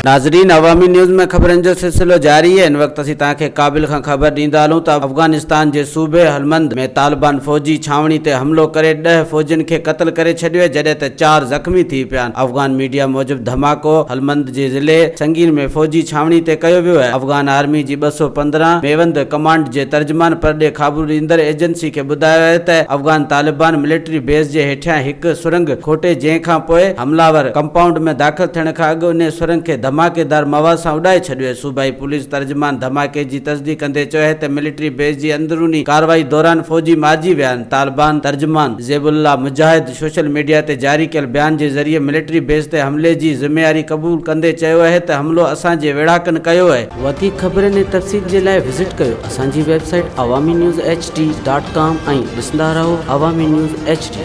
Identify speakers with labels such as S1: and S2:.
S1: ناظرين عوامي نيوز ۾ خبرن جو سلسلو جاري آهي هن وقت اسين توهان کي ڪابل کان خبر ڏيندا هلون ته افغانستان جي صوبي هلمند ۾ طالبان فوجي ڇانوڻي تي حملو ڪري ڏهه فوجين کي قتل ڪري ڇڏيو آهي جڏهن ته چار زخمي ٿي پيا آهن افغان ميڊيا موجب ڌماڪو هلمند جي ضلعي سنگين ۾ فوجي ڇانوڻي تي ڪيو ويو آهي افغان آرمي جي 215 ميوند ڪمانڊ جي ترجمان پرڏيهه خابرو ڏيندڙ ايجنسي کي ٻڌايو آهي ته افغان طالبان ملٽري بيس جي هيٺيان هڪ سرنگهه کوٽي جنهن کان پوء حمله آور ڪمپائونڊ ۾ داخل ٿيڻ کان اڳ انهي سرنگهه کي ڌماڪيدار مواد سان اڏائي ڇڏيو آهي. صوبائي پوليس ترجمان ڌماڪي جي تصديق ڪندي چيو آهي ته ملٽري بيس جي اندروني ڪارروائي دوران فوجي مارجي ويا آهن. طالبان ترجمان ذبيح الله مجاهد سوشل ميڊيا تي جاري ڪيل بيان جي ذريعي ملٽري بيس تي حملي جي ذميواري قبول ڪندي چيو آهي ته حملو اسان جي ويڙهاڪن ڪيو آهي. وڌيڪ خبرن ۽ تفصيل جي لاء وزٽ ڪيو اسان جي website Awami news H D dot com ۽ ڏسندا رهو عوامي نيوز ايڇ ڊي.